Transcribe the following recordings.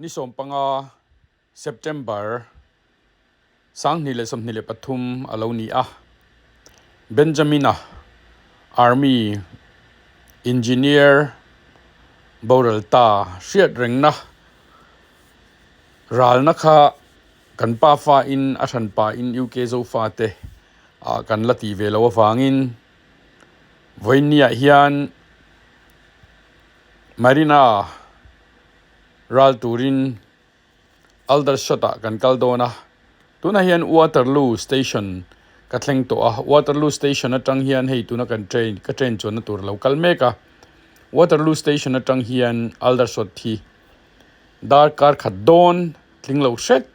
Ni 15 September 2023 a lo ni a. Benjamin-a Army Engineer boral ta hriat rengna ralna kha kan pa fa in a hran pa in UK Zofa te ah kan la tih ve loh avangin vawiinniah hian Marina ral turin Aldershot ah kan kal dawn a, tunah hian Waterloo station ka thleng tawh a, Waterloo station atang hian hei tuna kan train ka train chuanna tur a lo kal mek a, Waterloo station atang hian Aldershot hi darkar khat dawn tling lo hret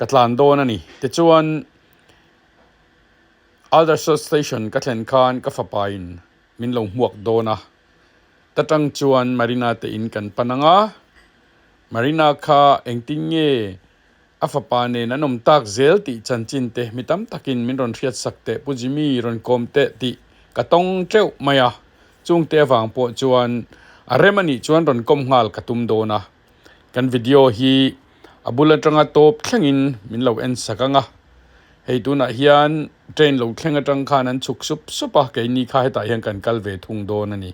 ka tlan dawn a ni. Tichuan Aldershot station ka thlen khan ka fapa in min lo hmuak dawn a, ta tang chuan Marina te in kan pan ang a, Marina kha engtin nge a fapa nen an awm tak zel tih chanchin te mi tam takin min rawn hriat sak teh Pu Jimmy rawn kawm teh tih ka tawng teuh mai a, chungte avang pawh chuan a rem a nih chuan rawn kawm nghal ka tum dawn a, kan video hi a bul atanga tawp thlengin min lo en sak ang a, hei tunah hian train lo thleng atang khan an chhuk sup sup a, keini kha hetah hian kan kal ve thung dawn a ni.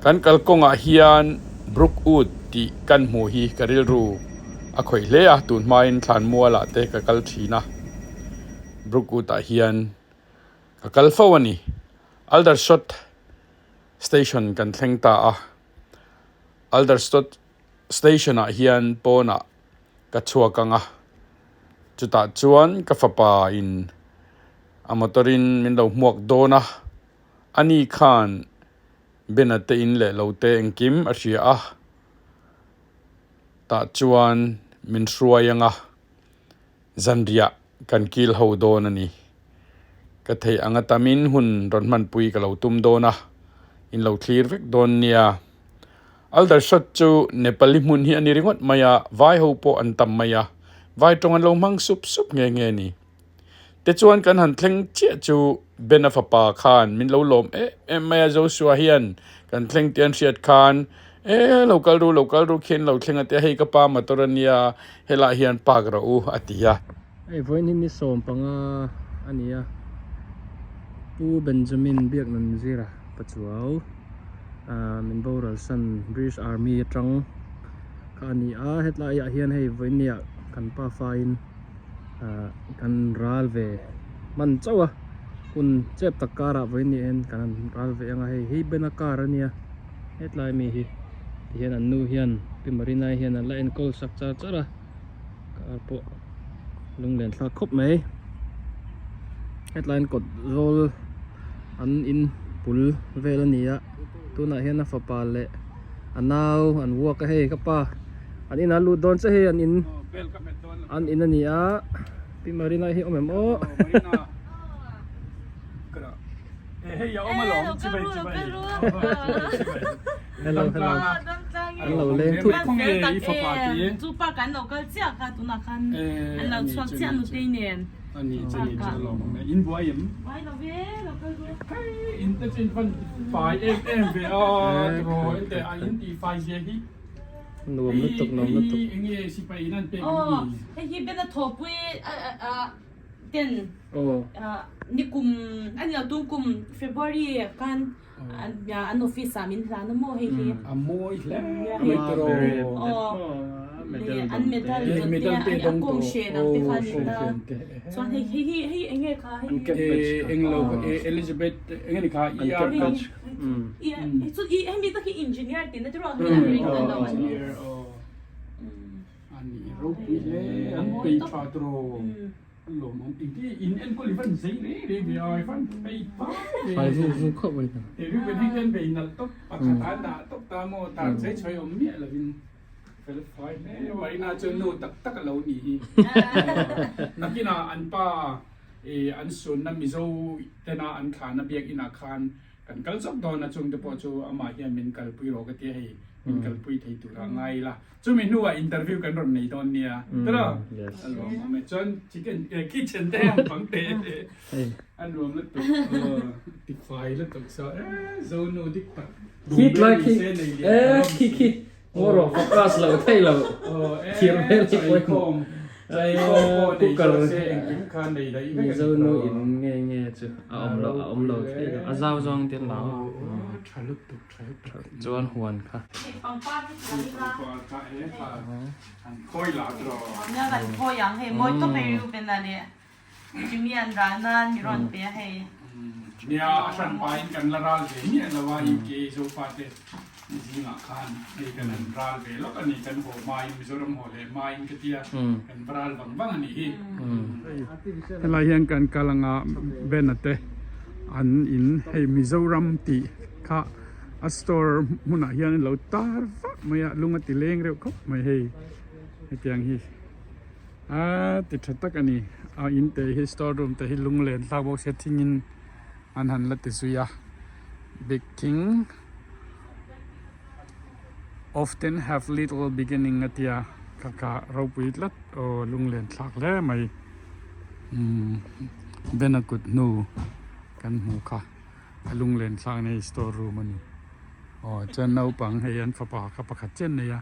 Kan kalkawngah hian Brookwood tih kan hmuh hi ka rilru a khawih hle a, tun hmain thlanmualah te ka kal thin a, Brookwood ah hian ka kal fo a ni. Aldershot station kan thleng ta a, Aldershot station ah hian pawnah ka chhuak ang a, chutah chuan ka fapa in a motor in min lo hmuak dawn a. Ani khan Bena te in leh lo te engkim a hria a, tah chuan min hruai ang a, zanriah kan kil ho dawn a ni. Ka theih anga tamin hun rawn hmanpui ka lo tum dawn a, in lo thlir vek dawn nia. Aldershot chu Nepali hmun hi a ni ringawt mai a, vai ho pawh an tam mai a, vai tawng an lo hmang sup sup nghe nghe a ni. Tichuan kan han thleng chiah chu Bena fapa khan min lo lawm em em mai a, Joshua hian kan thleng tih an hriat khan e lo kal ru lo kal ru khian lo thleng a tia hei ka pa motor a nia helaiah hian park rawh u a ti a. Hei vawiin hi ni 15 a ni a, Pu Benjamin Biaknunzira Pachuau ah min boral san British Army atang kha a ni a, hetlaiah hian hei vawiin niah kan pa faiin. ah kan ral ve hman chauh a hun chep tak karah vawiin ni hian kan han ral ve ang a hei hi bena car a nia hetlai mi hi tihian an nu hian pi Marina i hian an la enkawl sak char char a car pawh lunglen thlak khawp mai hetlai an kawt zawl an in bul vel a ni a tunah hian a fapa leh a nau an walk a hei ka pa. An inah lut dawn che hei an in an in a ni a pi Marina hi awm em aw hello hello an lo leng thut Nuam lutuk nuam lutuk. Aw hei hi bena thawpui ten nikum a ni lo tum kum February khan an office ah min hlan a maw hei hi. A mawi hle mai tiraw. Aw an medal te a kawng hren ang te kha a ni ta chuan hei hi hei enge kha hei hi. Englo Elizabeth enge ni kha ER kha. Hemi tak hi engineer tihna te erawh hei an ring a lo a ni. A ni ropui hle an pei tha tiraw an lawm awm engti in enkawl i van zei rei rei ve a i van pei ta ve Fai vu vu khawp mai ta. Te ru ben hei hian bei nalh tawp pakhat a dah tawp ta maw tar chei chei awm miah lovin fel fai hle Marina chuan nu tak tak a lo nih hi nakinah an pa an sunna Mizo tena an thlahna biakinah khan Kan kal zawk dawn a chungte pawh chu amah hian min kalpui rawh ka ti a hei min kalpui thei tura ngai ila chumi hnuah interview kan rawn nei dawn nia tiraw a nuam awm e chuan chicken kitchen te ang bang te a nuam lutuk aw tifai lutuk saw e zonu dik tak Khi tlai khi e khi khi. Ngaw rawh focus lo thei lo thir hmel hi pawimawh. Cooker Mizo nu in nge nge chu a awm lo a awm lo thei lo a zau zawng te an lau a chuan huan kha. Nia, a hran pain kan la ral ve miah lo a, UK Zofate zingah khan hei kan han ral ve lawk a ni, kan haw hmain Mizoram haw leh hmain ka tia, kan va ral vang vang a nih hi. Helai hian kan kal anga Ben-a te an in hei Mizoram tih kha a store hmunah hian a lo tar vak mai a, lung a ti leng reuh khawp mai hei hetiang hi. A ti tha tak a ni a in te hi store room te hi lunglen hlak bawk sia thingin an han la ti zui a big thing often have little beginning a tia ka ka ropui tlat aw lunglen thlak hle mai umm bena kut hnu kan hmuh kha a lunglen thlak na hi store room a ni aw chuan naupang hei an fapa kha pakhat chiah an nei a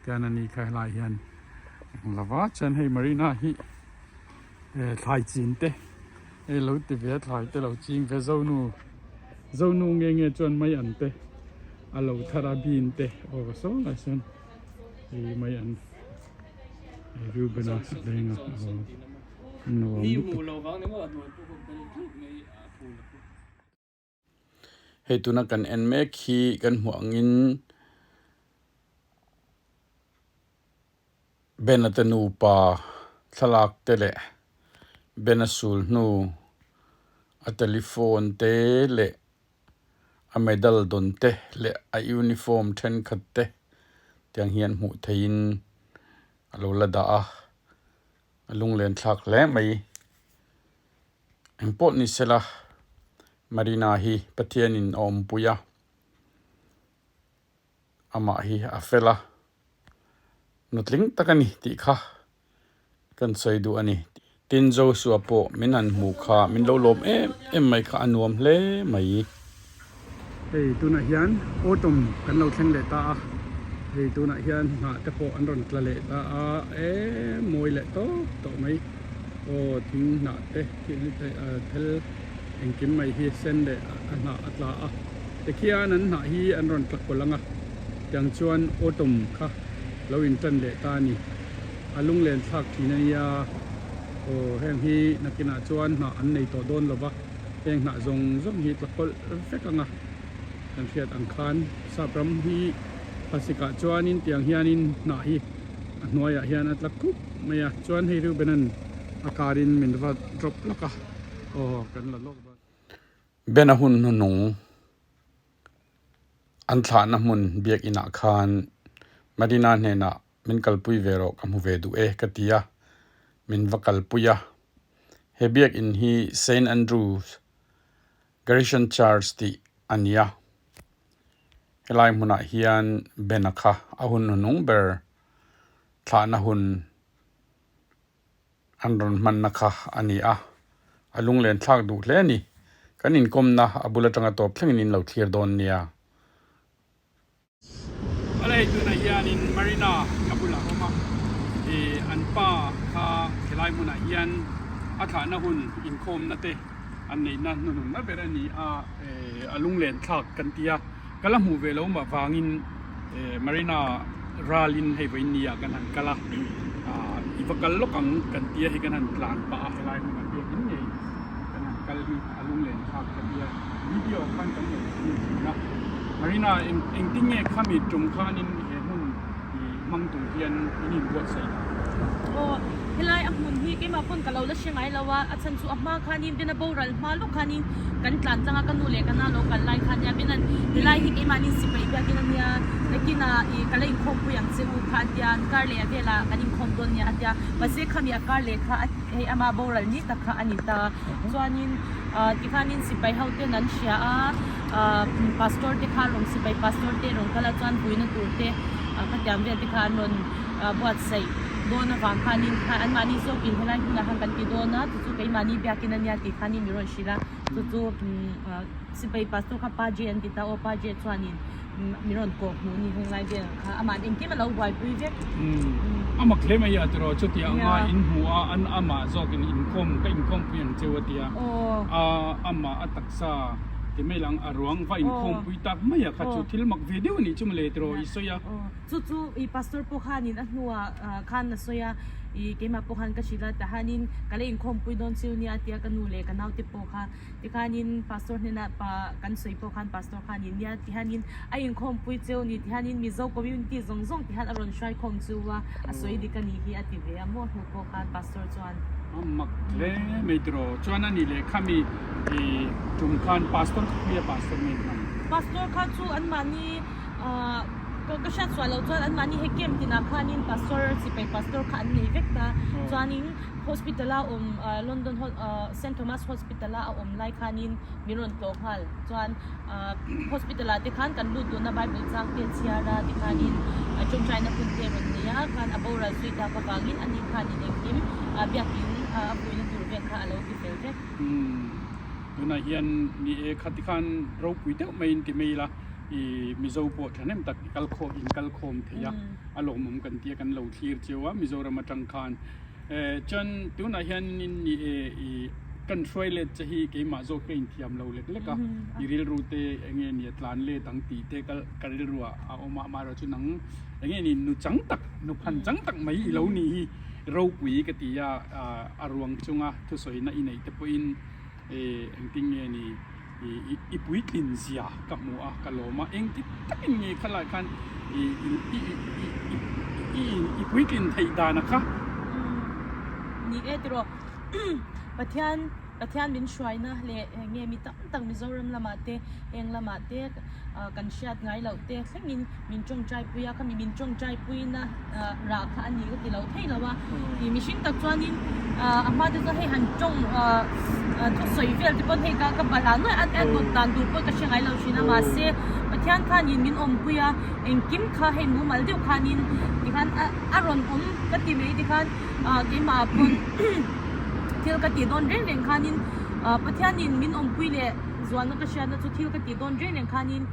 tian ani kha helaiah hian. Eng lova chuan hei Marina hi eh thlai chin te hei lo ti ve a thlai te lo ching ve zonu zonu nge nge chuan mai an te a lo thar a bean te aw saw lai sawn hei mai an hei Reuben a leng a aw nuam lutuk. Hei tuna kan en mek hi kan hmuh angin Bena te nupa thlalak te leh Bena sul hnu a telephone te leh a medal dawn te leh a uniform thenkhat te tiang hian hmuh theihin a lo la dah a, a lunglen thlak hle mai. Engpawh ni sela, Marina hi Pathianin a awmpui a, amah hi a fel a, nutling tak a ni tih kha kan sawi duh a ni. Tin, Joshua pawh min han hmuh kha min lo lawm em em mai kha a nuam hle mai. Hei tunah hian autumn kan lo thleng leh ta a, hei tunah hian hnah te pawh an rawn tla leh ta a, e mawi leh tawp tawh mai. Aw thing hnah te thil engkim mai hi sen leh a hnah a tla a, tikhian an hnah hi an rawn tla kawlh ang a, tiang chuan autumn kha lo intan leh ta a ni. A lunglen thlak thin a nia, aw heng hi nakinah chuan hnah an nei tawh dawn lova. Heng hnah zawng zawng hi tla kawlh vek ang a, kan hriat ang khan sap ram hi phasik ah chuanin tiang hianin hnah hi a hnuaiah hian a tla khup mai a, chuan hei Reuben-a'n a car in min va drop lawk a, aw kan la lawk dawn. Ben-a hun hnuhnung an thlahna hmun biakin ah khan Marina hnenah min kalpui ve rawh ka hmu ve duh e ka ti a, min va kalpui a. He biakin hi Saint Andrews Garrison Church tih a ni a, helai hmunah hian Bena kha a hun hnunung ber thlahna hun an rawn hmanna kha a ni a, a lunglen thlak duh hle a ni. Kan inkawmna a bul atanga tawp thlengin in lo thlir dawn nia. Alei tunah hianin Marina ka bulah a awm a, ih an pa kha helai hmunah hian a thlahna hun inkhawmna te an neihna hnuhnungna ber a ni a, eh a lunglen thlak kan ti a, ka la hmuh ve lo mah vangin eh Marina ralin hei vawiin ni ah kan han kal a, ah i va kal lawk ang kan tia hei kan han tlan pah a helai hmunah biakin ngei kan han kal hi a lunglen thlak ka ti a. Video khan kan lo thlir thin a, Marina eng engtin nge khami tum khanin he hmun i hmang tur hian in inbuatsaih a? Aw, helai a hmun hi keimah pawn ka lo la hre ngai lo a, a chhan chu a hma khanin Ben a boral hma lawk khanin kan tlan tlang a, ka nu leh ka na lo kal lai khan nia Ben-a'n helai hi keimahni sipai biakin a nia, nakinah ih ka la inkhawmpui ang che u kha a tia, kar leh velah kan inkhawm dawn nia a tia, mahse khami a kar leh kha hei ama boral ni tak kha a ni ta, chuanin. Tikhanin sipai ho ten an hria a, pastor te kha rawn sipai pastor te rawn kal a chuan puina tur te khatiang vel te kha an rawn buatsaih dawn avang khanin kha anmahni zawkin helai hmunah khan kan ti dawn a, chu chu keimahni biakin ania tih khanin min rawn hrilh a, chu chu sipai pastor kha Pa J an ti ta aw, Pa J chuanin min rawn kawh hmuh ni hunglai vel ang kha amah engkim a lo buaipui vek. A mak hle mai a tiraw chutia anga in hmu a an amah zawkin inkhawm ka inkhawmpui ang cheu a tia a amah a taksa ti mai lang a ruang va inkhawmpui tak mai a kha chu thil mak ve deuh a nih chu mawle tiraw i sawi a. Chu chu i pastor pawh khanin a hnuah khan a sawi a i keimah pawh khan ka hrilh a tahanin ka la inkhawmpui dawn chiu nia a tia ka nu leh ka naute pawh kha Tikhanin pastor hnenah pa kan sawi pawh khan pastor khanin nia tihanin a inkhawmpui cheu ni tihanin Mizo community zawng zawng tihan a rawn hruaikhawm chu a a sawi dik a nih hi a ti ve a maw hnu pawh khan pastor chuan. A mak hle mai tiraw chuan a nih leh khami i tum khan pastor kha khawi a pastor nge hman? Pastor kha chu anmahni ah ka ka hriat suah loh chuan anmahni he camp tinah khanin pastor sipai pastor kha an nei vek ta chuanin Hospital a awm London Saint Thomas Hospital a a awm lai khanin min rawn tlawh nghal chuan hospital ah te khan kan lut dun a Bible chang te chhiar a tikhanin tawngtaina hun te rawn nei a khan a boral zui tak avangin ani khanin engkim biakin a puina tur vel kha a lo ti fel vek. Tunah hian ni e khati khan ropui deuh maiin ti mai ila i Mizo pawh thahnem tak i kal khawm in kal khawm thei a a lawmawm kan tia kan lo thlir cheu a Mizoram atang khan Chuan tunah hianin ni e i kan hruai let che hi keimah zawk ka inthiam lo lek lek a, i rilru te enge ni a tlan let ang tih te ka ka rilru ah a awm a, amaherawhchu chu nang enge ni nu chang tak nu phan chang tak mai i lo nih hi ropui ka ti a, a ruang chunga thusawina i neih te pawhin engtin nge ni i puitlin zia ka hmu a, ka lawm a, engti takin nge khalai khan i puitlin theih dan a kha. Ni e tiraw Pathian Pathian min hruaina leh nge mi tam tak Mizoram lamah te heng lamah te kan hriat ngai loh te thlengin min tawngtai pui a, khami min tawngtai puina rah kha a ni ka ti lo thei lo a, ih mihring tak chuanin a hma te chuan hei han tawng thusawi vel te pawn hei ka ka balh ah nuaih a a dawt dan tur pawh ka hre ngai lo thin a mahse Pathian khanin min awmpui a engkim kha hei mumal deuh khanin tikhan a a rawn awm ka ti mai tikhan keimah ah pawn thil ka tih dawn reng reng khanin Pathianin min awmpui leh zualna ka hriatna chu thil ka tih dawn reng reng khanin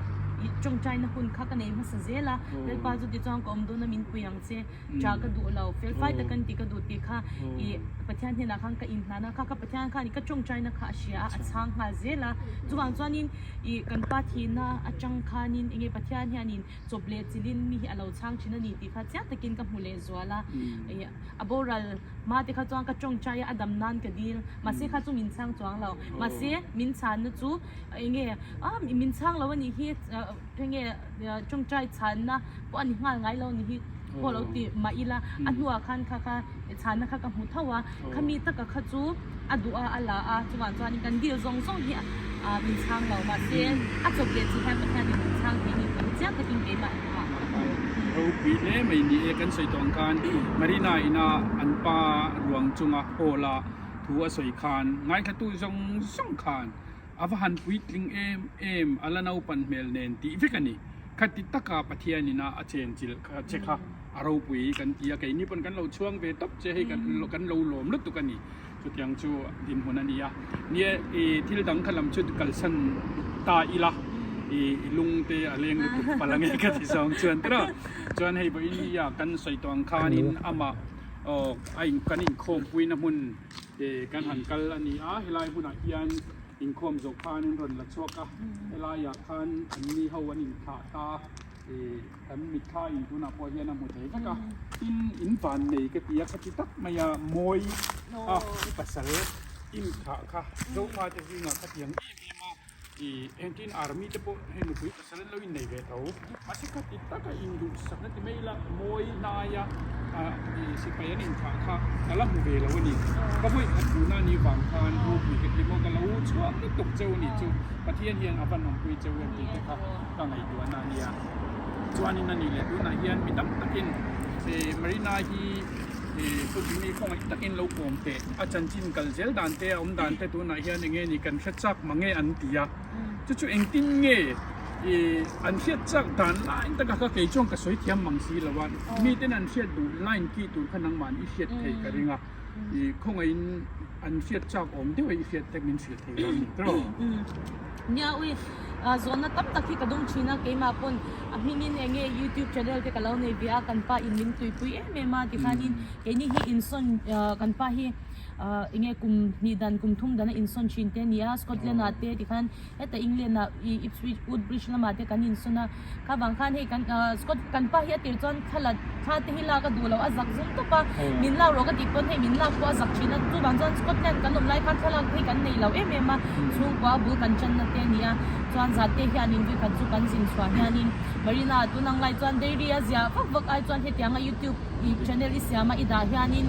ih tawngtaina hun kha ka nei hmasa zel a Lalpa chu tichuan ka awm dawn a min pui ang che tah ka duh lo fel fai tak an tih ka duh tih kha ih Pathian hnenah khan ka inhlan a kha kha Pathian khan ka tawngtaina kha a hria a a chhang nghal zel a chuvang chuanin ih kan pa thihna atang khanin enge Pathian hianin chawp leh chilhin mi hi a lo chhang thin a ni tih kha chiang takin ka hmu leh zual a ih a boral hma te kha chuan ka tawngtai a a dam nan ka dil mahse kha chu min chhang chuang lo mahse min chhanna chu enge a min chhang lo a nih hi enge tawngtai chhanna pawh a ni nghal ngai lo a nih hi pawh lo ti mah ila a hnuah khan kha kha chhanna kha ka hmu tho a khami taka kha chu a duh a a la a chuvang chuanin kan dil zawng zawng hi ah min chhang lo mahse a chawp leh chi hian Pathianin min chhang thei ni tih hi chiang takin keimah engmah ka hmu. Ropui hle mai ni e kan sawi tawh ang khan Marina ina an pa ruang chunga hall a thu a sawi khan ngaithlatu zawng zawng khan a va han puitling em em a la naupan hmel nen tih vek a ni. Khati taka Pathian ina a chenchilh che kha a ropui kan ti a, keini pawn kan lo chhuang ve tawp che hei kan lo lawm lutuk a ni. Chutiang chu dinhmun a ni a. Nia i thil dang kha lam chu kalsan ta ila i lung te a leng lutuk palh ange ka ti zawng chuan tawh a. Chuan hei vawiin nia kan sawi tawh ang khanin amah aw a in kan inkhawmpuina hmun kan han kal a ni a, helai hmunah hian inkhawm zawh khan an rawn la chhuak a, helaiah khan an ni ho an inthlah ta a. Ih kan mitthla in tunah pawh hian a hmu thei vek a, tin in van nei ka ti a khati tak mai a mawi a i pasal in thlah kha zofa te zingah khatiang em em a ih engtin army te pawh hei nupui pasal an lo innei ve tho mahse khati taka induhsakna ti mai ila mawi hnaia ah ih sipai an inthlah kha ka la hmu ve lo a ni ka vawi khat hmuhna a nih vang khan ropui ka ti maw ka lo chhuak lutuk cheu a nih chu Pathian hian a van awmpui cheu em tih te kha. Ka ngaihtuahna a nia. Chuanin a nih leh tunah hian mi tam takin Marina hi Putini khawngaih takin lo kawm teh. A chanchin kal zel dan te a awm dan te tunah hian eng nge ni kan hre chak mange an ti a. Chu chu engtin nge I an hriat chak dan line taka kha kei chuan ka sawi thiam mang si lo a, miten an hriat duh line kih tur kha nangmahni i hriat thei ka ring a, i khawngaihin an hriat chak awm deuh a i hriat tek min hrilh thei lo a ni tawh. Nia ui, zawhna tam tak hi ka dawng thin a, keimah pawn a hmingin eng nge youtube channel te ka lo nei ve a, kan pa in min tuipui em em a tikhanin keini hi insawn kan pa hi eng nge kum hnih dan kum thum dana insawn thin te a ni a, Scotland ah te tikhan Heta England ah ih Ipswich Woodbridge lamah te kan insawn a, kha vang khan hei kan ah Scot kan pa hi a tir chuan thla la thla te hi lak a duh lo a zak zum tawp a, min lak rawh ka tih pawn hei min lak pawh a zak thin a, chuvang chuan Scotland kan awm lai khan thlalak hi kan nei lo em em a, chhungkua bul kan channa te a ni a, chuan zat te hianin vawikhat chu kan zin chhuah hianin Marina tun ang lai chuan dairy a ziah vak vak ai chuan hetianga YouTube ih channel i siam a i dah hianin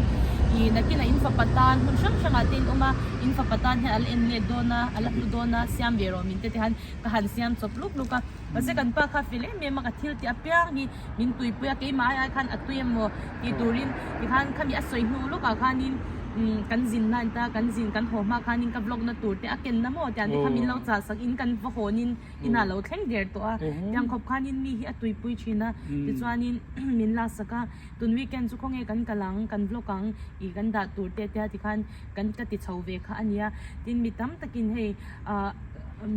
ih nakinah in fapa tan hmun hrang hrangah te in awm a, in fapa tan hian a la en let dawn a, a la hlu dawn a, siam ve rawh min te te han ka han siam chawp luk luk a, mahse kan pa kha fel em em a ka thil tih apiang hi min tuipui a keimah ai ai khan a tui emaw tih turin tikhan khami a sawi hnu lawkah khanin umm kan zin na ta kan zin kan haw hma khanin ka vlog na tur te a ken na maw tiang te kha min lo chah sak in kan va hawnin inah lo thleng der tawh a tiang khawp khanin mi hi a tuipui thin a tichuanin min laksak a tun weekend chu khawnge kan kal ang kan vlog ang ih kan dah tur te tia tikhan kan ka ti chho ve kha a nia tin mi tam takin hei ah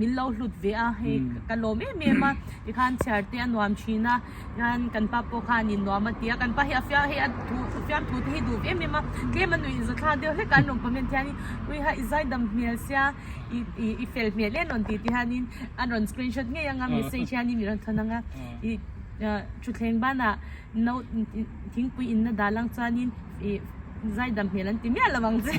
min lo hlut ve a hei ka lawm em em a tikhan chhiar te a nuam thin a tikhan kan pa pawh khanin nuam a ti a kan pa hi a fiam hei a thu fiam thu te hi duh em em a tlem a nuih zathlak deuh hlek a an rawn comment hianin ui ha i zai dam hmel sia i i i fel hmel em rawn tih te hianin an rawn screenshot ngei anga message hianin min rawn thawn anga ih thutthleng banah no thingpui inna dah lang chuanin ih zaidam hmel an ti miah lo ang che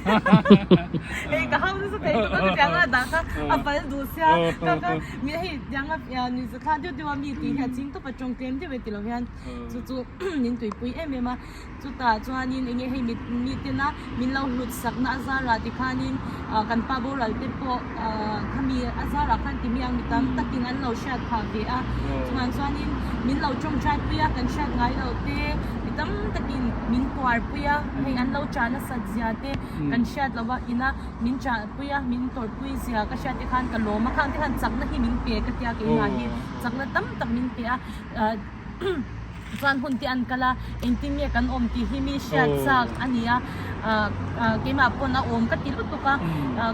hei ka hau nasa thei tawp a ka tiang a dah kha a fal duh sia ka ka mi hei tiang a nui za thla deuh deuh a mi tih hi a ching tawp a tawng tlem deuh e ti lo hian chu chu min tuipui em em a chutah chuanin eng nge hei mi mi tena min lo hlut sakna a zarah tikhanin ah kan pa boral te pawh ah khami a zarah khan ti miang mi tam takin an lo hriat phah ve a chungah chuanin min lo tawngtai pui a kan hriat ngai loh te mi tam takin min tuar pui a hei an lo chah nasat zia te kan hriat loh a ina min chah pui a min tawrh pui zia ka hriat te khan ka lawm a khang te khan chakna hi min pe ka tia keimah hi chakna tam tak min pe a ah Chuan hun te an kal a, engtin nge kan awm tih hi mi hriat chak a ni a, keimah pawn a awm ka ti lutuk a,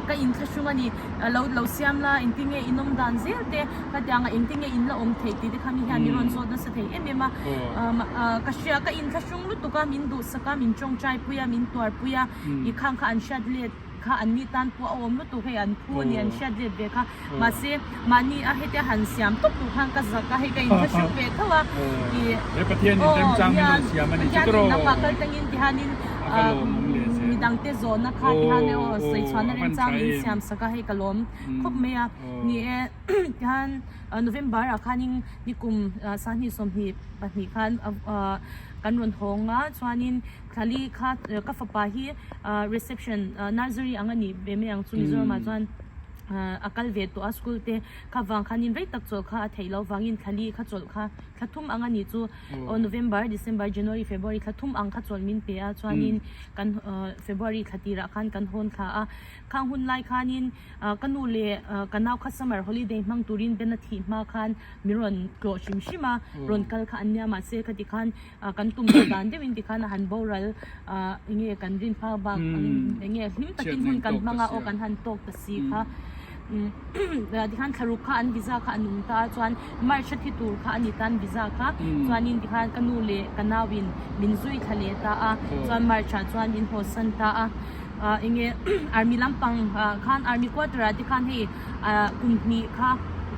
ka inthlahrung a ni, lo lo siam la engtin nge in awm dan zel te, khatianga engtin nge in la awm theih tih te kha mi hian min rawn zawt nasa thei em em a, ka hria ka inthlahrung lutuk a, min duhsak a, min tawngtai pui a, min tuarpui a, i khang kha an hriat let. kha an ni tan pawh a awm lutuk hei an phu a ni an hriat let ve kha mahse mahni a hetia han siam tawp tur khan ka zak a hei ka inthlahrung ve tho a ih He Pathian in remchang min rawn siam a ni chu tawrh nangmah kal tangin tihanin midangte zawhna kha tihan e aw sawi chhuahna remchang min siam sak a hei ka lawm khawp mai a ni e tihan November ah khanin nikum 2022 khan kan rawn hawng a chuanin Thlali kha ka fapa hi reception nursery ang a nih ve mai ang chu Mizoramah chuan a kal ve tawh a school te kha vang khanin rei tak chawlh kha a theih loh vangin thlali kha chawlh kha thla thum ang a nih chu aw November December January February thla thum ang kha chawlh min pe a chuanin kan February thla tirah khan kan hawn thla a khang hun lai khanin ka nu leh ka nau kha summer holiday hmang turin Ben a thih hma khan min rawn tlawh hrim hrim a rawn kal kha an nia mahse khati khan ah kan tum loh dan deuhin tikhan a han boral ah enge kan rin phak bak enge hlim takin hun kan hmang a aw kan han tawk ta si kha tikhan thlaruk kha an visa kha a nung ta a chuan March a thi tur kha a ni tan visa kha chuanin tikhan ka nu leh ka nau in min zui thla leh ta a chuan March ah chuan min haw san ta a ah enge army lampang ah khan army quarter ah te khan hei ah kum hnih kha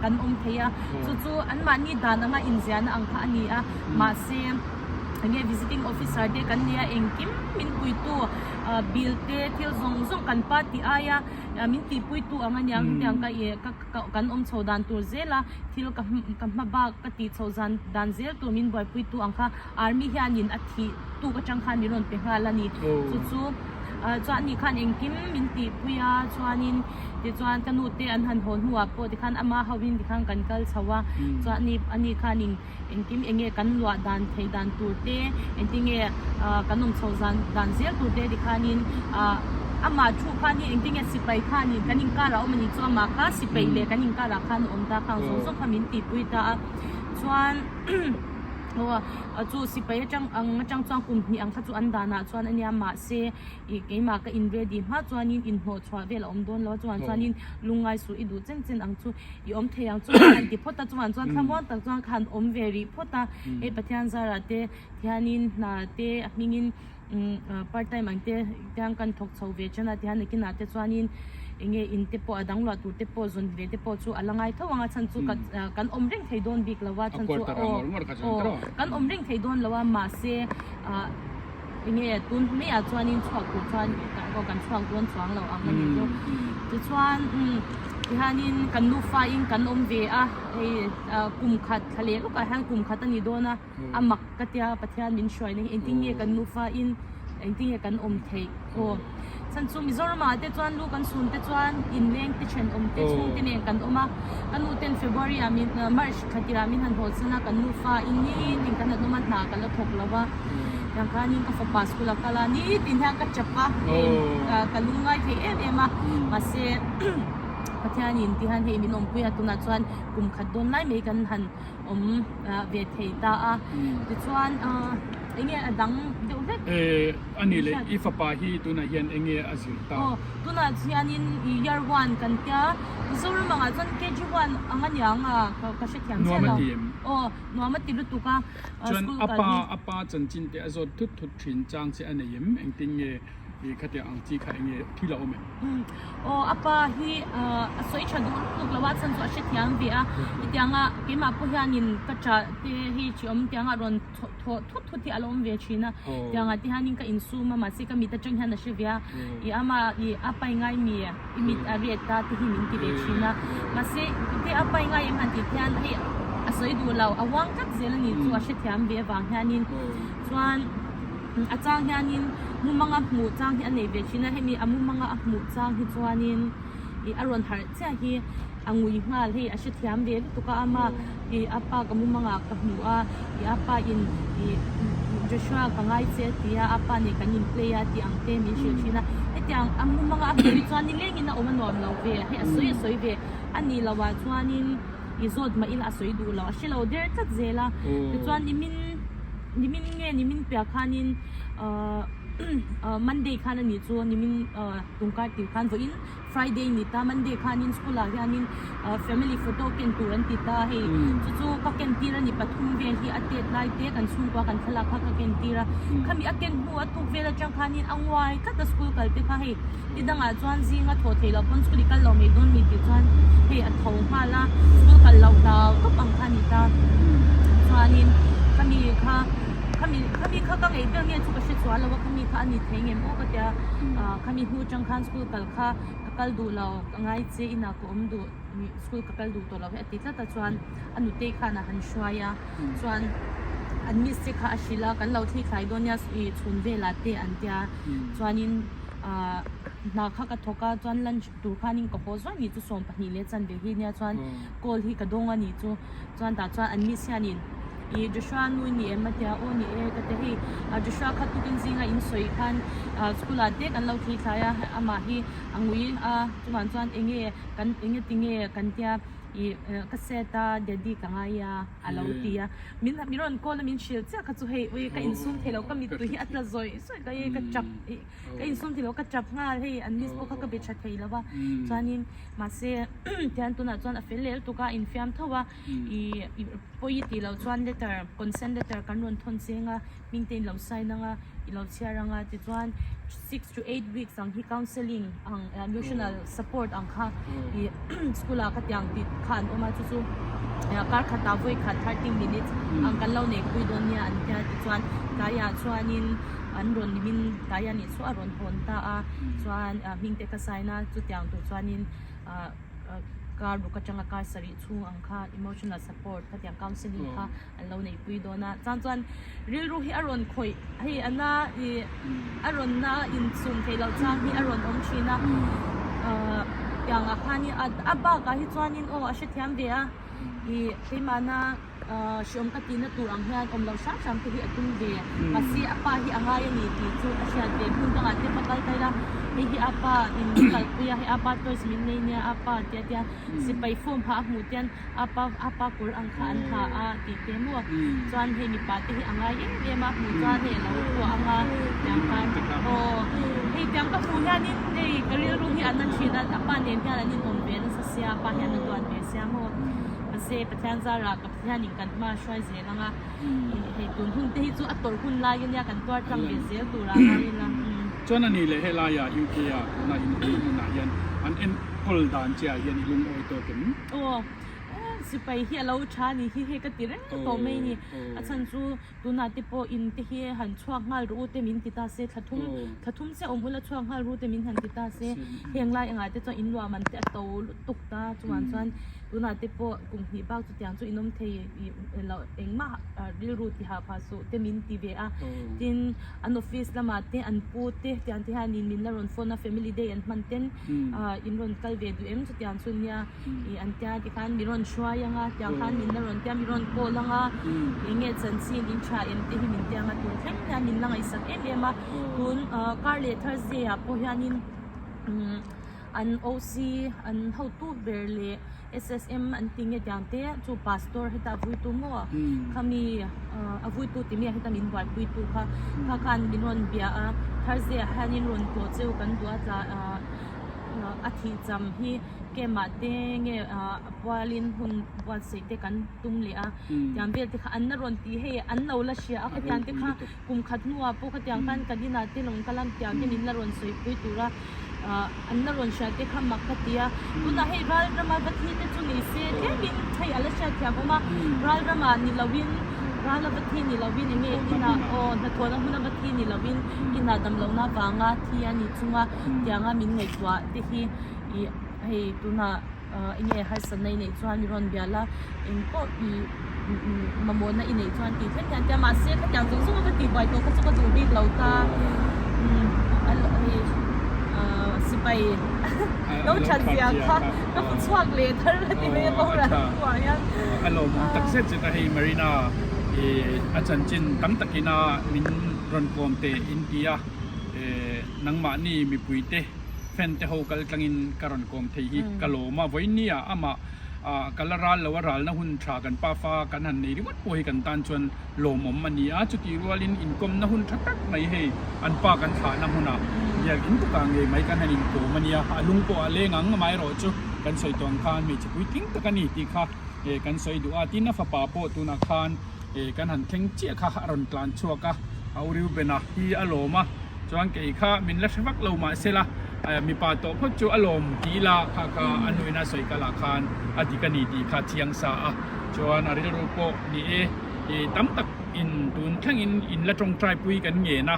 kan awm thei a chu chu anmahni dan anga inziahna ang kha a ni a mahse enge visiting officer te kan nia engkim min puitu ah bill te thil zawng zawng kan pa tih aia min tihpuitu ang a nia hetiang ka ih ka kan awm chho dan tur zel a thil ka ka hma bak ka tih chho zan dan zel tur min buaipuitu ang kha army hianin a thih tuk atang khan min rawn pe nghal a ni chu chu. Chuan ani khan engkim min tihpui a, chuanin tichuan ka nu te an han haw hnuah pawh tikhan ama hovin tikhan kan kal chho a, chuan ani ani khanin engkim eng nge kan luah dan theih dan tur te, engtin nge kan awm chho zan dan zel tur te tikhanin amah thu khanin engtin nge sipai khanin kan inkarah a awm a nih chu amah kha sipai leh kan inkarah khan a awm ta khang zawng zawng kha min tihpui ta a, chuan aw chu sipai atang ang atang chuan kum hnih ang kha chu an danah chuan a nia mahse ih keimah ka in ready hma chuanin inhnawh chhuah vel a awm dawn lo a chuan chuanin lungngai suh i duh chen chen ang chu. I awm thei ang chu ka han ti phawt a, chuan chuan thlamuan tak chuan ka han awm ve rih phawt a, hei Pathian zarah te thianin hna te a hmingin part time ang te tiang kan thawk chho ve chen a tihian nakinah te chuanin eng nge in te pawh a dang luah tur te pawh zawn ve te pawh chu a la ngai tho ang a chhan chu kan awm reng thei dawn bik lo a chhan chu aw aw kan awm reng thei dawn lo a mahse ah eng nge tun maiah chuanin chhuak tur chuan kan chhuak dawn chuang lo ang a ni chu tichuan. Tihianin kan nufain kan awm ve a, hei kum khat thla leh lawkah hian kum khat a ni dawn a, a mak ka tia Pathian min hruaina hi engtin nge kan nufain engtin nge kan awm theih aw. Chhan chu Mizoramah te chuan lu kan chhun te chuan inleng te thenawm te chhungte nen kan awm a, ka nu ten February ah min March thla tirah min han haw chhan a, kan nufain nitin kan han awm a, hna ka la thawk lo a, tiang khanin ka fapa school a kal a, nitin hian ka chap a, ka lungngai thei em em a, mahse. Pathianin tihian hei min awmpui a tunah chuan kum khat dawn lai mai kan han awm ve thei ta a tichuan eng nge a dang deuh hlek Eh ani leh i fapa hi tunah hian eng nge a zir ta? Aw tunah hianin year one kan tia Mizoram angah chuan KG one ang a niang a ka hrethiam chiah lo Nuam a ti em? Aw nuam a ti lutuk a Chuan school a kal pa hi a pa chanchin te a zawt thut thut thin chang che a nei em? Engtin nge i khatiang ang chi kha eng nge thil a awm em? Aw a pa hi a sawi tha duh lutuk lo a chhan chu a hrethiam ve a hetianga keimah pawh hianin ka tah te hi chi awm tianga rawn thawh thut thut hi a lo awm ve thin a tiangah te hianin ka insum a mahse ka mit atang hian a hre ve a i ama i a pai ngai mi i mit a ret ta te hi min ti ve thin a mahse te a pai ngai em han tih hian hei a sawi duh lo a uang tlat zel a ni chu a hrethiam ve avang hianin chuan. A chang hianin mumanga hmuh chang hi a nei ve thin a, hemi a mumanga a hmuh chang hi chuanin ih a rawn harh chiah hi a ngui nghal hei a hrethiam ve lutuk a ama ih a pa ka mumanga ka hmu a ih a pa in ih Joshua ka ngai che a ti a a pa nen kan in play a tih ang te min hrilh thin a hetiang a mumanga a hmuh hi chuan nilengin a awm a nuam lo ve hei a sawi a sawi ve a nih loh ah chuanin ih zawt mah ila a sawi duh lo a hre lo der tlat zel a tichuan nimin. Nimin nge nimin piah khanin ahh Monday khan a nih chu nimin ahh tungkar tir khan vawiin Friday ni ta Monday khanin school ah hianin ahh family photo ken tur an ti ta hei chu chu ka ken tir a ni pathum vel hi a tet lai te kan chhungkua kan thlalak kha ka ken tir a khami a ken hnu a tuk vel atang khanin a nguai tlat a school kal te kha hei ti dangah chuan zinga thaw thei loh pawn school i kal lo mai dawn mi tih chuan hei a tho nghal a school kal loh hlau tawp ang kha a ni ta chuanin khami kha khami khami kha ka ngaih ber nge chu ka hre chuan lo a khami kha a ni thei ngem aw ka tia ah khami hnu atang khan school kal kha ka kal duh lo ka ngai che inah ka awm duh school ka kal duh tawh lo hi a ti tlat a chuan a nutei khan a han hruai a chuan an miss te kha a hrilh a kan lo thli thlai dawn nia ih chhun velah te an tia chuanin. Ahh hna kha ka thawk a chuan lunch tur khanin ka haw zuai ni chu 12 leh chanve hi nia chuan call hi ka dawng a ni chu chuan tah chuan an miss hianin ih Joshua nu i ni em a tia aw ni e ka ti hei ah Joshua kha tukin zinga in sawi khan ah school ah te kan lo thli thlai a amah hi a ngui a chuvang chuan eng nge kan eng nge tinge kan tia ih ka set a daddy ka ngai a a lo ti a min min rawn call a min hrilh chiah kha chu hei ui ka insum thei lo ka mittui hi a tla zawih zawih ka i ka tap ih ka insum thei lo ka tap nghal hei an miss pawh kha ka be tha thei lo va chuanin mahse tihian tunah chuan a fel leh lutuk a infiam tho a ih pawi tih loh chuan letter consent letter kan rawn thawn cheng a hming te in lo sign ang a i lo chhiar ang a tichuan six to eight weeks ang hi counselling ang emotional support ang kha ih school ah khatiang tih kha an awm a chu chu kar khatah vawi khat 30 minutes ang kan lo nei pui dawn nia an tia tichuan tlaiah chuanin an rawn nimin tlai a nih chu a rawn hawn ta a chuan hming te ka sign a chutiang tur chuanin ah. Kar ruk atanga kar sarih chhung ang kha emotional support khatiang counselling kha an lo neihpui dawn a. Chuan chuan rilru hi a rawn khawih hei a na ih a rawn na insum theih loh chang hi a rawn awm thin a. Ahh tiangah khanin a bakah hi chuanin aw a hrethiam ve a ih keimahna. Hreawm ka tihna tur ang hian awm loh hram hram te hi a tum ve. Mahse a pa hi a ngai a ni tih chu a hriat ve. Hmun dangah te va kal ta ila, hei hi a pa in min kalpui a, hei a pa toys min nei nia, a pa tia tia sipai form ha a hmuh tian a pa a pa kawr ang kha an ha a tih te maw. Chuan hei mipa te hi a ngai em em a, hmuh chuan hei a lo kuah ang a tiang khan aw hei tiang ka hmuh hianin hei ka rilru hi a na thin a, a pa nen hian an inawm ve nasa sia, a pa hian a duat ve sia maw. Mahse Pathian zarah ka Pathianin kan hma a hruai zel ang a, hei tun hun te hi chu a tawrh hun lai ania kan tuar tlang ve zel turah ngai ila. Chuan a ni leh helaiah UK ah tuna in awmna hmunah hian an enkawl dan che ah hian i lungawi tawk em? Aw, sipai hi a lo tha a nih hi hei ka ti reng tawh mai a ni. A chhan chu tunah te pawh in te hi han chhuak nghal rawh u te min ti ta se, thla thum thla thum chiah awm ula chhuak nghal rawh u te min han ti ta se, heng lai engah te chuan in luah man te a to lutuk ta chuvang chuan Tunah te pawh kum hnih bak chutiang chu inawm thei loh engmah rilru ti hah phah suh te min ti ve a. Tin, an office lamah te an pu te tiang te hianin min la rawn phone a, family day an hman ten in rawn kal ve duh em chutiang chu nia ih an tia tikhan min rawn hruai ang a, tiang khan min la rawn tia min rawn call ang a, eng nge chanchin in tha em te hi min tia ang a, tun thleng hian min la ngaihsak em em a. Tun kar leh Thursday ah pawh hianin umm. An OC an hotu ber leh SSM an ti nge tiang te chu pastor heta a vuitu maw khami a vuitu ti mi ah heta min buaipuitu kha kha khan min rawn bia a Thursday ah hianin rawn tlawh cheu kan duh a tla a thih cham hi kemah te nge a pualin hun buatsaih te kan tum leh a tiang vel te kha an la rawn tih hei an lo la hria a khatiang te kha kum khat hnuah pawh khatiang khan kan inah te lawng kal a tiang te min la rawn sawipui tur a. ah an la rawn hriat te kha mak ka ti a tunah hei ral rama va thi te chu ni se tlemin hei a la hriat thiam awm a ral ramah ni lovin ral a va thi ni lovin eng nge inah aw hnathawhna hmun a va thi ni lovin inah damlohna vanga thi a ni chunga tianga min ngaihtuah te hi ih hei tunah ah eng nge harsatna i neih chuan mi rawn bial a eng pawh ih mamawhna i neih chuan tih thleng hian tia mahse khatiang zawng zawng a ka tih buai tawh kha chu ka duh bik lo ta umm hei ah sipai lo that zia kha ka hmu chhuak leh thar a ti mai a boral hnuah hian a lawmawm tak zet zet a hei Marina ih a chanchin tam takina min rawn kawm teh in ti a eh nangmahni mipui te fan te ho kal tlangin ka rawn kawm thei hi ka lawm a vawiin ah amah ah ka la ral lo a ralna hun tha kan pafa kan han nei ringawt pawh hi kan tan chuan lawmawm a ni a chutih rualin inkawmna hun tha tak mai hei an pa kan thlahna hmunah biakin tukah ngei mai kan han inkawm a nia a lung pawh a leng ang amaherawh chu kan sawi tawh ang khan hmeichhe puitling tak a ni tih kha eh kan sawi duh a tin a fapa pawh tunah khan eh kan han thleng chiah kha a rawn tlan chhuak a a Uriubena hi a lawm a. Chuan kei kha min la hre vak lo mahsela mipa tawh phawt chu a lawm ti ila kha kha a nuin a sawi kal ah khan a dik a ni tih kha chiang sa a. Chuan a rilru pawh ni e i tam tak in tun thleng in in la tawngtai pui kan ngen a,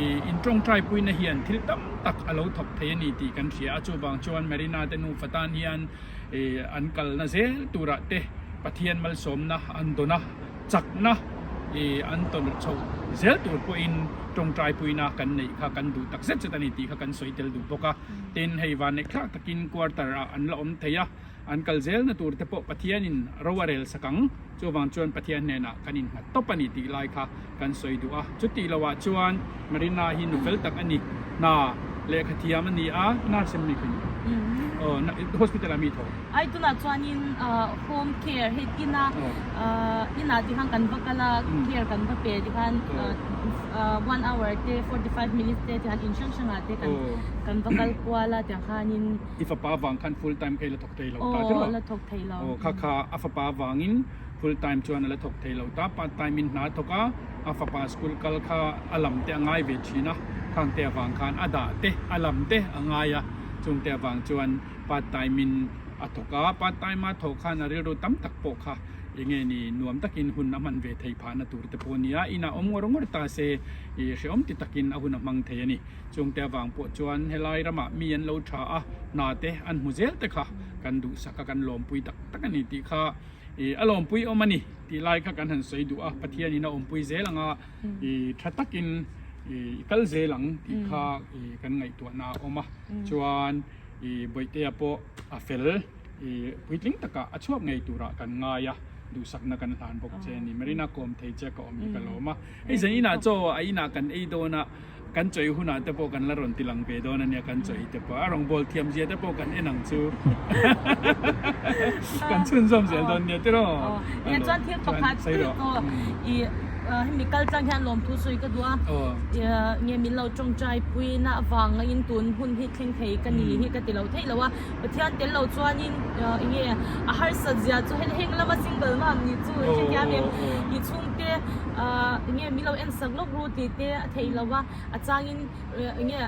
i in tawngtai pui na hian thil tam tak a lo thawk thei a ni tih kan hria a. Chuvang chuan Marina te nufa tan hian i an kalna zel turah te Pathian malsawmna an dawn a. Chakna i an tawn chho zel tur pawhin tawngtai puina kan neih kha kan duh tak zet zet a ni tih kha kan sawi tel duh bawk a. Tin, hei vanneih thlak takin quarter ah an la awm thei a, an kal zelna tur te pawh Pathianin ro a rel sak ang. Chuvang chuan Pathian hnenah kan innghat tawp a ni tih lai kha kan sawi duh a. Chutih lohah chuan Marina hi nu fel tak a ni. Hna lehkha thiam a ni a, nurse em ni kha ni? Aw, hospital ah mi tho. Ai tunah chuanin home care hei ina inah tikhan kan va kal a care kan va pe tikhan one hour te 45 minutes te tikhan in hrang hrangah te kan kan va kal kual a tiang khanin I fapa vang khan full time kha i la thawk thei lo ta tiraw? Aw la thawk thei lo. Aw kha kha a fapa vangin full time chuan a la thawk thei lo ta part time in hna a thawk a a fapa school kal kha a lam te a ngai ve thin a khang te avang khan a dah te a lam te a ngai a chung te avang chuan part time in a thawk a, part time a thawh khan a rilru tam tak pawh kha Enge ni nuam takin hun a hman ve thei phahna tur te pawh a nia, inah awm ngawr ngawr ta se ih hrehawm ti takin a hun a hmang thei a ni. Chungte avang pawh chuan helai ramah mi an lo tha a, hna te an hmu zel te kha kan duhsak a, kan lawmpui tak tak a ni tih kha ih a lawmpui awm a ni tih lai kha kan han sawi duh a, Pathianin a awmpui zel anga ih tha takin ih kal zel ang tih kha ih kan ngaihtuahna a awm a, chuan ih Bawihtea pawh a fel. I puitling takah a chhuak ngei turah kan ngai a, duhsakna kan hlan bawk che a ni. Marina kawm thei che ka awm hi ka lawm a. Hei zan inah chaw a inah kan ei dawn a, kan chawi hunah te pawh kan la rawn ti lang ve dawn a nia, kan chawi te pawh a rawngbâwl thiam zia te pawh kan en ang chu. Kan chhunzawm zel dawn nia tiraw? Nia chuan thil pakhat aw i hemi kal tlang hian lawmthu sawi ka duh a, nge min lo tawngtai puina avangin tun hun hi thleng thei ka ni hi ka ti lo theih lo a. Pathian tel lo chuanin enge a harsat zia chu heng heng lama single mah an nih chu i hrethiam em? I chhungte enge min lo en sak lawk ru tih te a theih lo a, a changin enge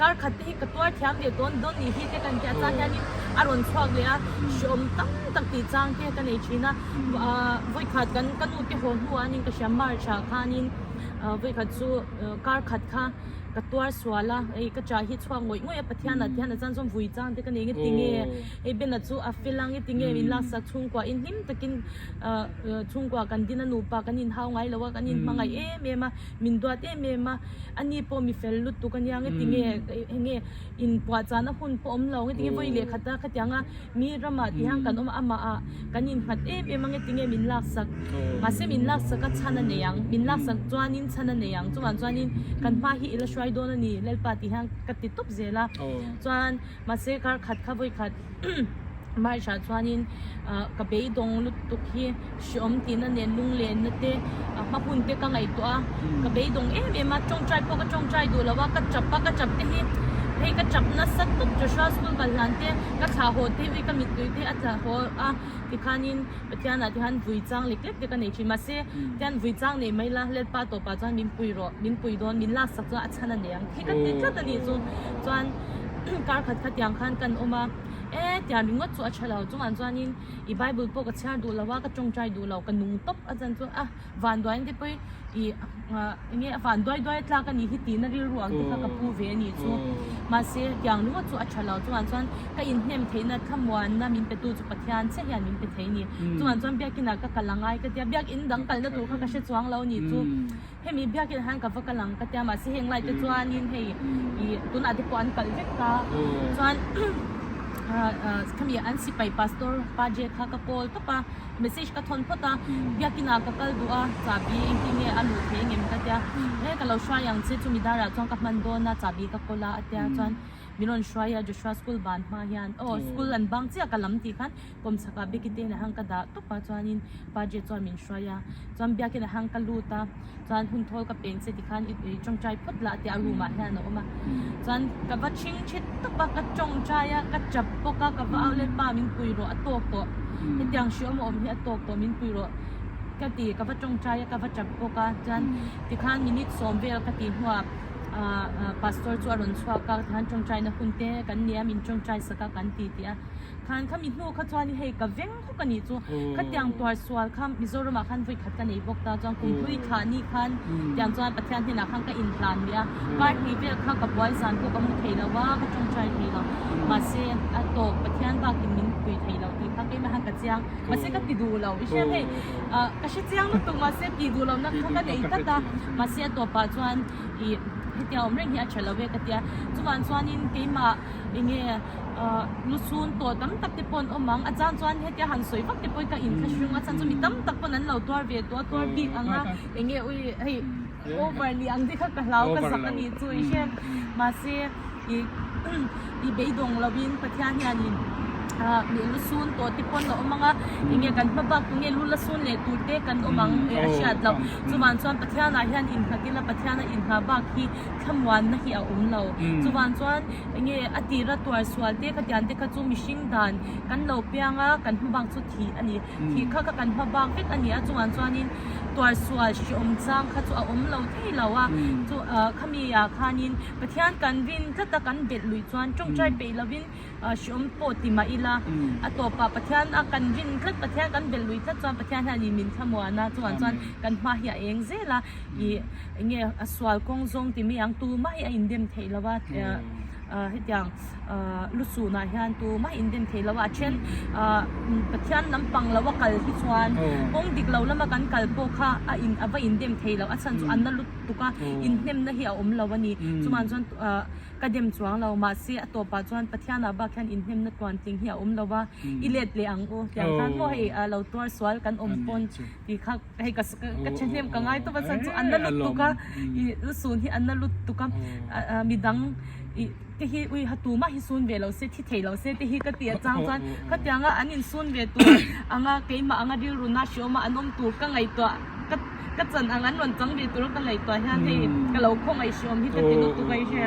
kar khat te hi ka tuar thiam leh dawn dawn nih hi te kan ti a, a chang hianin a rawn chhuak leh a, hreawm tam tak tih chang te ka nei thin a, vawikhat kan ka nu te haw hnuah anin ka hria March ah khanin vawikhat chu kar khat kha Ka tuar sual a, hei ka chah hi chhuak ngawih ngawih a, Pathian ah tihian a chan chuan vui chang te ka nei nge ti nge, hei Ben-a chu a fel a nge ti nge min laksak chhungkua in hlim takin chhungkua kan din a nupa kan inhau ngai lo a, kan inhmangaih em em a, min duat em em a, ani pawh mi fel lutuk a nia nge ti nge enge inpuahchahna hun pawh awm lo nge ti nge vawi leh khat a khatiang a. Mi ramah tihian kan awm a, amah ah kan innghat em em a nge tinge min laksak, mahse min laksak a chhan a nei ang, min laksak chuanin chhan a nei ang, chuvang chuanin kan hma hi i la hruai dawn a ni Lalpa tihian ka ti tawp zel a, chuan mahse kar khat kha vawi khat March ah chuanin ka beidawng lutuk hi hreawm tihna nen lunglenna te hma hun te ka ngaihtuah a, ka beidawng em em a, tawngtai pawh ka tawngtai duh lo a, ka tap a, ka tap te hi hei ka tap nasa tawp Joshua school kal hlan te ka thlah haw te hi ka mittui te a tla haw a tikhanin Pathian ah tihan vui chang lek lek te ka nei thin mahse tian vui chang nei mai la Lalpa tawpah chuan min pui rawh min pui dawn min laksak chuan a chhan a nei ang hi ka ti tlat a nih chu chuan kar khat khatiang khan kan awm a e tiang ringawt chu a tha lo chungah chuanin I Bible pawh ka chhiar duh lo a, ka tawngtai duh lo, ka nung tawp a chan chu a vanduai te pawh i enge a van duai duai tlak a nih hi tihna rilru ang te kha ka pu ve a nih chu. Mahse tiang ringawt chu a tha lo chungah chuan ka inhnem theihna thlamuanna min petu chu Pathian chiah hian min pe thei a ni. Chungah chuan biakinah ka kal a ngai ka tia, biakin dang kalna tur kha ka hre chuang lo a nih chu. Hemi biakin ah hian ka va kal ang ka tia mahse heng lai te chuanin hei ih tunah te pawh an kalh vek ta chuan khami an sipai pastor pa je kha ka call tawp a message ka thawn phawt a biakin ah ka kal duh a chahbi engtin nge a luh thei engem ka tia he ka lo hruai ang che chumi darah chuan ka hman dawn a chahbi ka call a a tia chuan min rawn hruai a Joshua school ban hma hian aw school an bang chiah ka lam tih khan Kawmchhakah Becky te inah hian ka dah tawp a chuanin Pa Je chuan min hruai a chuan biakinah hian ka lut a chuan hun thawl ka peng che tikhan i tawngtai phawt lah tia a room ah hian a awm a chuan ka va chhing chhit tawp a ka tawngtai a ka chap bawk a ka va au let pa min pui rawh a tawk tawh hetiang hriawm a awm hi a tawk tawh min pui rawh ka ti ka va tawngtai a ka va chap bawk a chuan tikhan minute sawm vel ka tih hnuah ah pastor chu a rawn chhuak a tikhan tawngtaina hun te kan nia min tawngtai sak a kan ti tih a. Khan kha mi hnu kha chuan hei ka veng hawk a nih chu khatiang tuar sual kha Mizoramah khan vawi khat ka nei bawk ta chuan kum hlui thlah ni khan tiang chuan Pathian hnenah khan ka inhlan leh a kar hnih vel kha ka buai zan pawh ka mu thei lo a ka tawngtai thei lo mahse a tawp Pathian bakin min pui thei lo tih kha keimah khan ka chiang mahse ka ti duh lo i hria hei ah ka hre chiang lutuk mahse tih duh lohna kha ka nei tlat a mahse a tawpah chuan ih hetiang awm reng hi a tha lo e ka tia chuvang chuanin keimah enge Lusun tawh tam tak te pawh an awm ang, a chang chuan hetia han sawi vak te pawh hi ka inthlahrung a, chhan chu mi tam tak pawn an lo tuar ve tawh a, tuar bik ang a, enge ui hei over ni ang te kha ka hlau ka zak a nih chu i hre mahse ih i beidawng lo in Pathian hianin ah mi lusun tawh te pawn a awm ang a, enge kan hma bak tunge lu la sun leh tur te kan awm ang a hriat loh, chuvang chuan Pathian ah hian innghat ila Pathian a inngah bak hi thlamuanna hi a awm lo, chuvang chuan. Enge a tira tuar sual te kha tian te kha chu mihring dan kan lo piang a, kan hma bak chu thih a ni. Thih kha kha kan hma bak vek a ni a, chungah chuanin tuar sual hreawm chang kha chu a awm lo thei lo a. Chu khami ah khanin Pathian kan rin tlat a, kan belh luih chuan tawngtai peih lovin hreawm pawh ti mah ila. ila a tawpah Pathian a kan rin tlat Pathian kan belh lui tlat chuan Pathian hian in min thlamuan a chuvang chuan kan hma hi a eng zel a ih eng nge a sual kawng zawng ti mai ang tumah hi a indem theih lo a hetiang lusunah hian tumah indem theih lo a a then Pathian lampang lo a kal hi chuan kawng dik lo lama kan kal pawh kha a in a va indem theih loh a chhan chu a na lutuk a inhnemna hi a awm lo a ni chuvang chuan Ka dem chuang lo, mahse a tawpah chuan Pathianah bak hian inhnemna tluantling hi a awm lo va, i let leh ang u tiang khan maw hei lo tuar sual kan awm pawn tih kha hei ka ka thahnem ka ngai tawp a chuan chu an la lutuk a, i lusun hi an la lutuk a, midang i te hi ui ha tumah hi sun ve lo se thi thei lo se te hi ka ti a chang chuan khatianga an insun ve tur anga keimah anga rilru na hriawm a an awm tur ka ngaihtuah ka Ka chan ang an rawn chang ve tur ka ngaihtuah hian hei ka lo khawngaih hriawm hi ka ti lutuk a i hre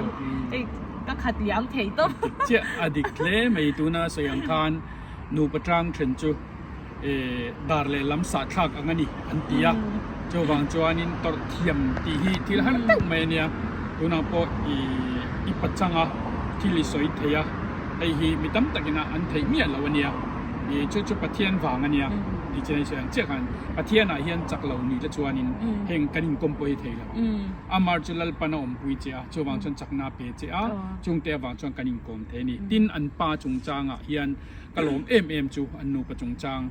hei ka khat liam thei tawp. Dik chiah a dik hle mai tuna sawi ang khan nupa tang then chu dar leh lam sah thlak ang a ni an ti a chuvang chuanin tawrh thiam tih hi thil har deuh mai a nia tunah pawh i pachanga thil i sawi thei a hei hi mi tam takin an theih miah lo a nia. I chu chu Pathian vang a nia tih chu hei sawi ang chiah khan Pathianah hian chak lo ni te chuanin heng kan inkawm pawh hi thei lo. Amar chu Lalpan a awmpui che a, chuvang chuan chakna a pe che a, chungte avang chuan kan inkawm thei a ni. Tin, an pa chungchangah hian ka lawm em em chu an nupa chungchang.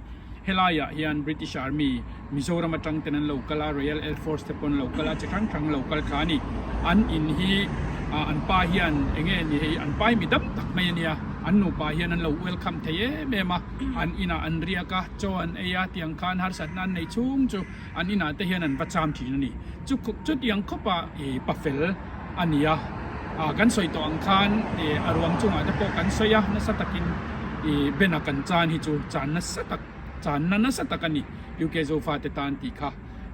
Helaiah hian British Army Mizoram atang ten an lo kal a, Royal Air Force te pawh an lo kal a, chi hrang hrang lo kal thla a ni. An in hi an pa hian eng nge ni hei an pa hi mi dam tak mai a nia, an nupa hian an lo welcome thei em em a, an inah an riak a, chaw an ei a, tiang khan harsatna an nei chhung chu an inah te hian an va cham thin a ni. Chu chutiang khawpa ih pa fel a ni a, kan sawi tawh ang khan ih a ruang chungah te pawh kan sawi a, nasa takin ih Ben-a kan chan hi chu chan nasa tak. Channa nasa tak a ni UK Zofate tan tih kha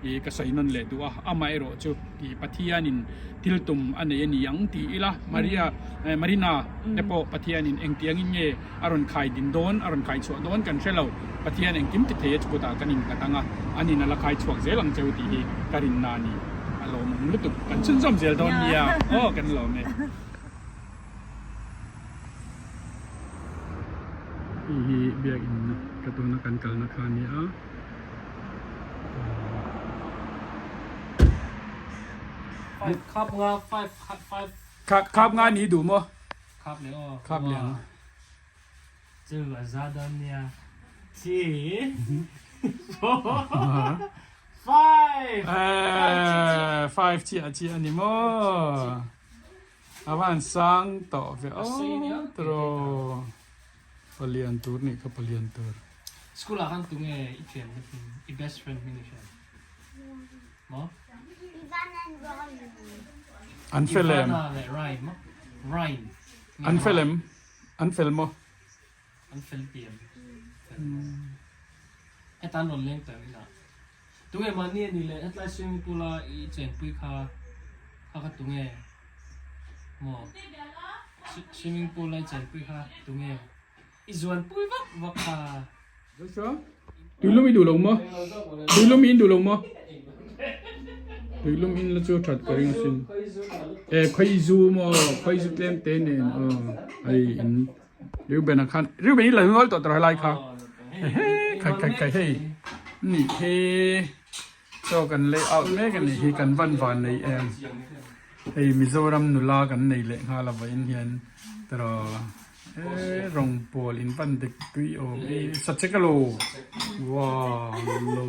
i ka sawi nawn leh duh a, amaherawh chu tih Pathianin thil tum a nei a ni ang ti ila Maria Marina te pawh Pathianin engtiangin nge a rawn khai din dawn a rawn khai chhuah dawn kan hre lo, Pathian engkim ti thei a chukutah kan innghat ang a, an in a la khai chhuak zel ang cheu tih hi ka rinna a ni. A lawmawm lutuk kan chhunzawm zel dawn nia aw kan lawm e. Hei hi biakin ka tuna kan kalna kha a ni a. Khap nga five five. Khap nga ni duh maw? Khap leh aw. Khap leh ang. Chu a za dawn nia. Three four five. Five chiah chiah a ni maw? A van sang tawh ve aw tiraw palian tur nih kha palian tur. School ah khan tunge i thian na hming i best friend hming i hria maw? An fel em? Ivana leh Ryan maw? Ryan. An fel em? An fel maw? An fel pian. Fel maw? Heta an rawn leng tawh em inah? Tunge mahni a nih leh hetlai swimming pool a i chenpui kha kha kha tunge maw swimming pool a i chenpui kha tunge i zuanpui vak vak kha. Tuilum i duh lo maw? Tuilum in duh lo maw? Tuilum in la chu that ka ring asin. E khawi zu maw? Khawi zu tlem te nen aw hei in Reuben a khan Reuben i la nual tawh tawh helai kha he khai khai khai hei ni he chaw kan lay out mek a nih hi kan van van nei em hei Mizoram nula kan nei leh nghal a vawiin hian tawh e rawng pawl in van dik tui awm e sachek alo wow lo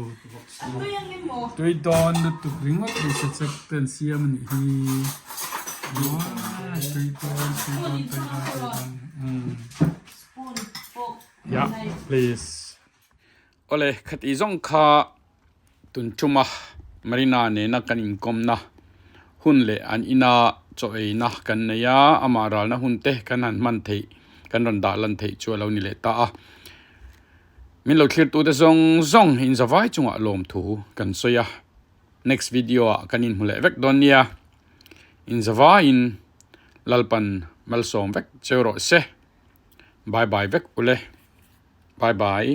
tui dawn lutuk ringawt hei sachek te an siam a nih hi wow tui dawn tui dawn tui dawn tui dawn yeah please awle khati zawng kha tun tuma Marina nena kan inkawmna hun leh an ina chaw eina kan nei a amah ralna hun te kan han hman theih kan rawn dah lan theih chu a lo ni leh ta a. Min lo thlir tute zawng zawng in zavai chungah lawmthu kan sawi a, next video ah kan inhmu leh vek dawn nia, in zavaiin Lalpan malsawm vek cheu rawh se, bye bye vek ule, bye bye.